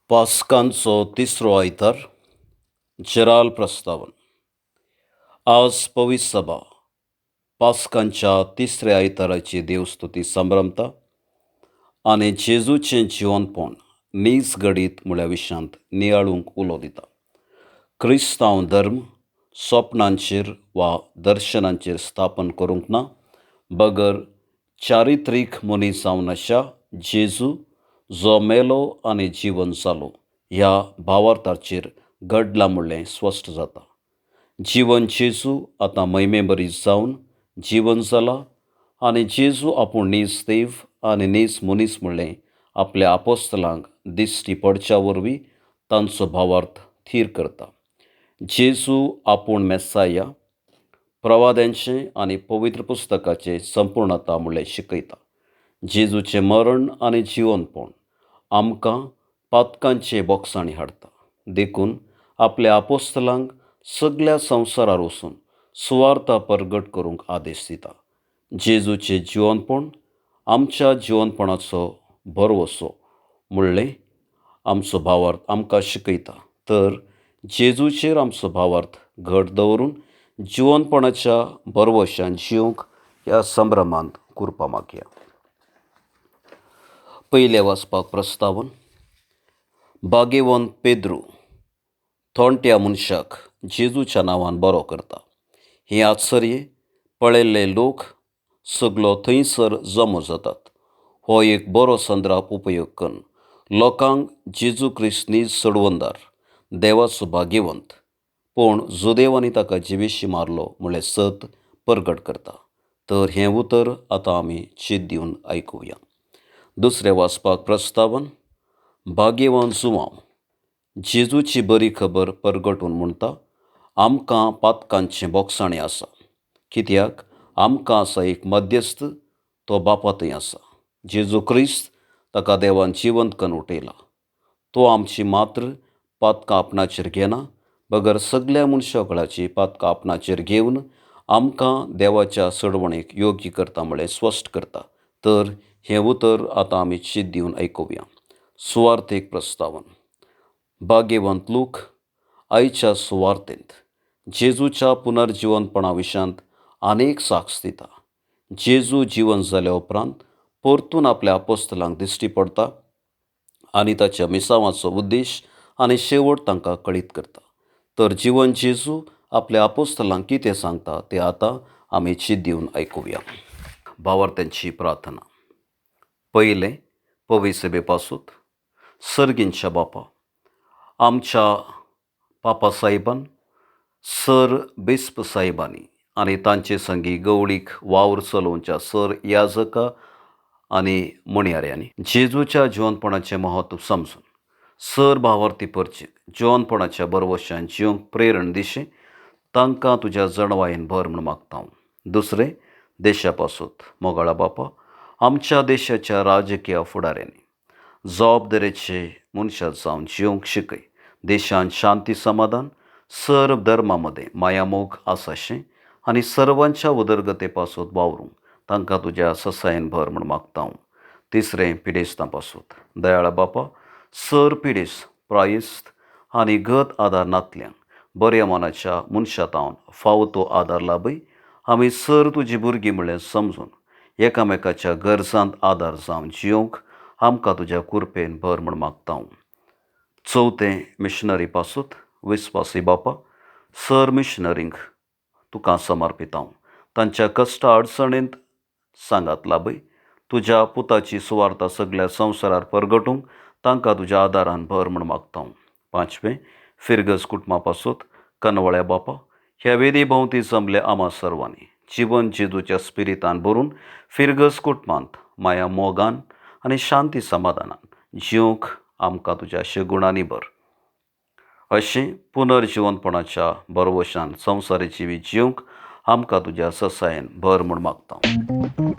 पास्कांचो तिसरो आयतार जेराल प्रस्तावन. आज पवित्र सभा पास्कांच्या तिसऱ्या आयताराची देवस्तुती संभ्रमता आनी जेजूचें जिवनपण नीज घडीत म्हळ्या विशयांत नियाळूंक उलो दिता. क्रिस्तांव धर्म सपनांचेर वा दर्शनांचेर स्थापन करूंक ना, बगर चारित्रीक मनीस जावन आशा जेजू जो मेलो आनी जिवन जालो ह्या भावार्थाचेर घडला म्हणलें स्पश्ट जाता. जिवन जेजू आतां म्हयमेबरी जावन जिवन जाला आनी जेजू आपूण नीज देव आनी नीज मनीस म्हणलें आपल्या आपोस्तलांक दिश्टी पडच्या वरवीं तांचो भावार्थ थीर करता. जेजू आपूण मेसाया, प्रवाद्यांचें आनी पवित्र पुस्तकाचें संपूर्णता म्हणलें शिकयता. जेजूचें मरण आनी जिवनपण आमकां पातकांचे बोगसाणी हाडटा, देखून आपल्या आपोस्तलांक सगल्या संवसारार वचून सुवार्ता परगट करूंक आदेश दिता. जेजूचें जिवनपण आमच्या जिवनपणाचो भरवंसो म्हणलें आमचो भावार्थ आमकां शिकयता. तर जेजूचेर आमचो भावार्थ घट दवरून जिवनपणाच्या भरवंशान जिवंक ह्या संभ्रमांत कुरपा मागया. पयलें वाचपाक प्रस्तावन. भाग्यवंत पेद्रू थोंट्या मनशाक जेजूच्या नांवान बरो करता. हें आश्चर्य पळयल्ले लोक सगलो थंयसर जमो जातात. हो एक बरो संद्राप उपयोग करून लोकांक जेजू क्रिस्त नीज सोडवणदार, देवाचो भाग्यवंत, पूण जुदेवांनी ताका जिवेशी मारलो म्हणलें सत परगट करता. तर हें उतर आतां आमी चीत दिवन आयकुया. दुसरें वाचपाक प्रस्तावन. भाग्यवान जुवांव जेजूची बरी खबर परगटून म्हणटा, आमकां पातकांचें बोगसाणें आसा, कित्याक आमकां आसा एक मध्यस्थ, तो बापा थंय आसा, जेजू क्रिस्त, ताका देवान जिवंत करून उठयला. तो आमची मात्र पातकां आपणाचेर घेना, बगर सगल्या मनशाकुळाची पातकां आपणाचेर घेवन आमकां देवाच्या सोडवणेक योग्य करता म्हळें स्पश्ट करता. तर हें उतर आतां आमी चीत दिवन आयकुया. सुवार्थेक प्रस्तावन. भाग्यवंत लूक आयच्या सुवार्थेंत जेजूच्या पुनर्जिवनपणा विशयांत अनेक साक्ष दिता. जेजू जिवन जाल्या उपरांत परतून आपल्या आपोस्तलांक दिश्टी पडता आनी ताच्या मिसांवाचो उद्देश आनी शेवट तांकां कळीत करता. तर जिवन जेजू आपल्या आपोस्तलांक कितें सांगता तें आतां आमी चीत दिवन आयकुया. भावार्थ्यांची प्रार्थना. पयलें पवित्र सभे पासून. सर्गींच्या बापा, आमच्या पापा साहेबान, सर बिस्प साहेबांनी आनी तांचे संगी गवळीक वावर चलोवच्या सर याजका आनी म्हणयाऱ्यांनी जेजूच्या जिवनपणाचें म्हत्व समजून सर भावार्थी परचे जिवनपणाच्या बरवशान जिवंक प्रेरण दिशें तांकां तुज्या जणवायेन भर म्हूण मागता हांव. दुसरें देशा पासून. मोगाळा बापा, आमच्या देशाच्या राजकीय फुडाऱ्यांनी जबाबदारेचे मनशां जावन जिवंक शिकय. देशांत शांती समाधान, सर्व धर्मा मदें मायामोग आसाशें आनी सर्वांच्या उदरगते पासून वावरूंक तांकां तुज्या ससायेन भर म्हूण मागता हांव. तिसरें पिडेस्तां पासून. दयाळा बापा, सर पिडेस्त, प्रायस्त आनी गत आदार नातल्यांक बऱ्या मनाच्या मनशां तावन फावो तो आदार लाभय. आमी सर तुजी भुरगीं म्हणलें समजून एकामेकाच्या गरजांत आदार जावन जिवंक आमकां तुज्या कुरपेन भर म्हूण मागता हांव. चवथें मिशनरी पासून. विस्वासी बापा, सर मिशनरींक तुका समर्पिता हांव. तांच्या कश्ट अडचणींत सांगात लाभय. तुज्या पुताची सुवार्ता सगल्या संवसारार परगटूंक तांकां तुज्या आदारान भर म्हूण मागता हांव. पांचवें फिरगज कुटुंबा पासून. कनवळ्या बापा, ह्या वेदी भोंवती जमले आमा सर्वांनी जिवन जेजूच्या स्पिरितान भरून फिरगज कुटुंबांत माया मोगान आनी शांती समाधानान जिवंक आमकां तुज्या शगुणांनी भर. अशें पुनर्जिवनपणाच्या बरवशान संवसारी जिवीत जिवंक आमकां तुज्या ससायेन भर म्हूण मागता.